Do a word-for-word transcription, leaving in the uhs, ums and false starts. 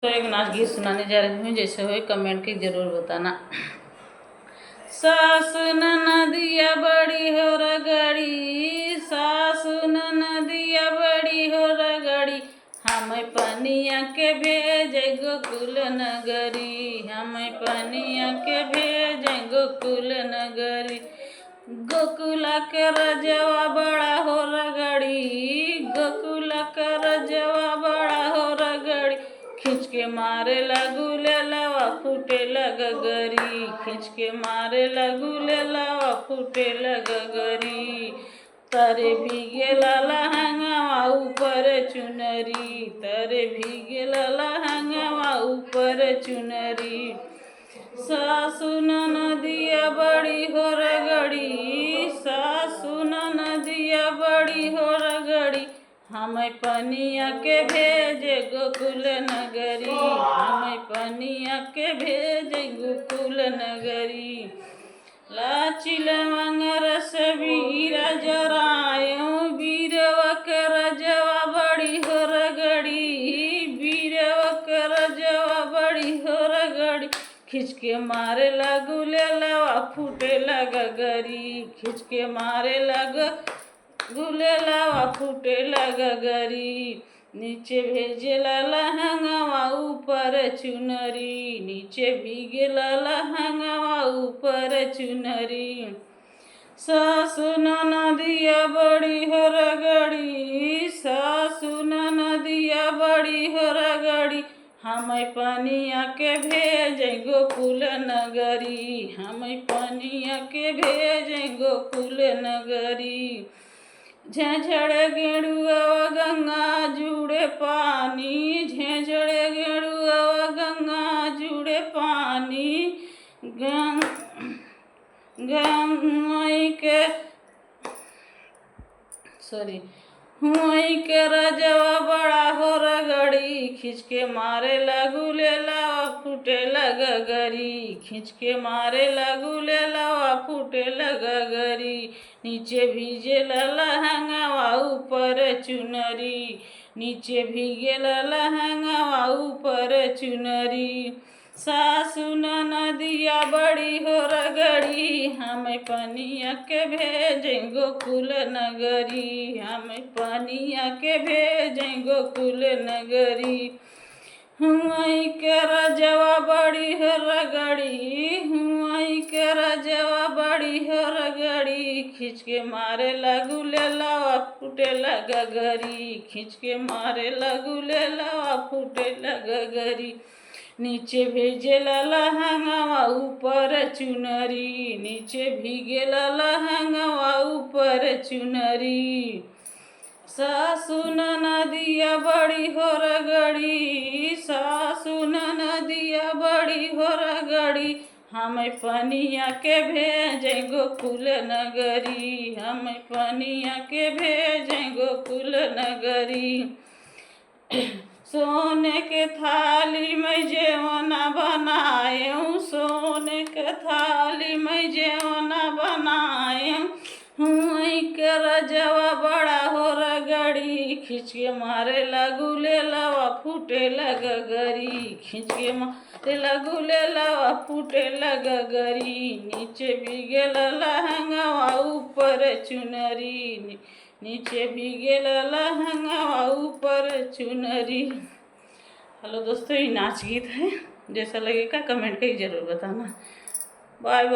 तो एक नाच गीत सुनाने जा रही हूँ, जैसे होए comment के जरूर बताना। सासु ननदिया बड़ी हो रगड़ी, सासु ननदिया बड़ी हो रगड़ी, हमें पनिया के भेजे गोकुल नगरी, हमें पनिया के भेजे गोकुल नगरी। गोकुला के रजवा बड़ा हो रगड़ी, गोकुला के रजवा बड़ा हो रगड़ी, खींच के मारे लगू लेलवा फूटे लगगरी, खींच के मारे लगू लेलवा फूटे लगगरी। तरे भीगेला लहंगवा ऊपर चुनरी, तरे भीगेला लहंगवा ऊपर चुनरी। सासु ननदिया बड़ी हो रगड़ी, सासु ननदिया बड़ी हो रगड़ी, हमें पनिया के भेजे गोकुल नगरी, हमें पनिया के भेजे गोकुल नगरी। लाची लवंग रस बीरा जरायो, बीरवा के रजवा बड़ी हो रगड़ी, बीरवा के रजवा बड़ी हो रगड़ी, खींच के मारे लगू लेलवा फूटे लगगरी, खींच के मारे लगू लेलवा फूटे लगगरी। नीचे भेजेला लहंगवा ऊपर चुनरी, नीचे भीगेला लहंगवा ऊपर चुनरी। सासु ननदिया बड़ी हो रगड़ी, सासु ननदिया बड़ी हो रगड़ी, हमें पनिया के भेजे गोकुल नगरी, हमें पनिया के भेजे गोकुल नगरी। झेझड़े गेड़ुआ गंगा जुड़े पानी, झेझड़े गेड़ुआ गंगा जुड़े पानी। गंग-, गंगई के, sorry, हुआई के रजवा बड़ा हो रगड़ी, खींच के मारे लगू लेलवा फूटे लगगरी, खींच के मारे लगू लेलवा फूटे लगगरी। नीचे भीजेला लहंगवा ऊपर चुनरी, नीचे भीगेला लहंगवा ऊपर चुनरी। सासु ननदिया बड़ी हो रगड़ी, हमें पनिया के भेजे गोकुल नगरी, हमें पनिया के भेजे गोकुल नगरी। हुआई के रजवा बड़ी हो रगड़ी, हुआई के रजवा बड़ी हो रगड़ी, खींच के मारे लगू लेलवा फूटे लगगरी, खींच के मारे लगू लेलवा फूटे लगगरी। नीचे भीजेला लहंगवा ऊपर चुनरी, नीचे भीगेला लहंगवा ऊपर चुनरी। सासु ननदिया बड़ी हो रगड़ी, सासु ननदिया बड़ी हो रगड़ी, हमें पनिया के भेजे गोकुल नगरी, हमें पनिया के भेजे गोकुल नगरी। सोने के थाली में जेवना बनाएउ, सोने के थाली में जेवना बनाएउ। हुआई के रजवा बड़ा हो रगड़ी, खींच के मारे लगू लेलवा फूटे लगगरी, खींच के मारे लगू लेलवा फूटे लगगरी। नीचे भीगेला लहंगवा ऊपर चुनरी, नी-, नीचे भीगेला लहंगवा ऊपर चुनरी। Hello दोस्तों, ये नाच गीत है, जैसा लगेगा comment करके जरूर बताना। Bye bye।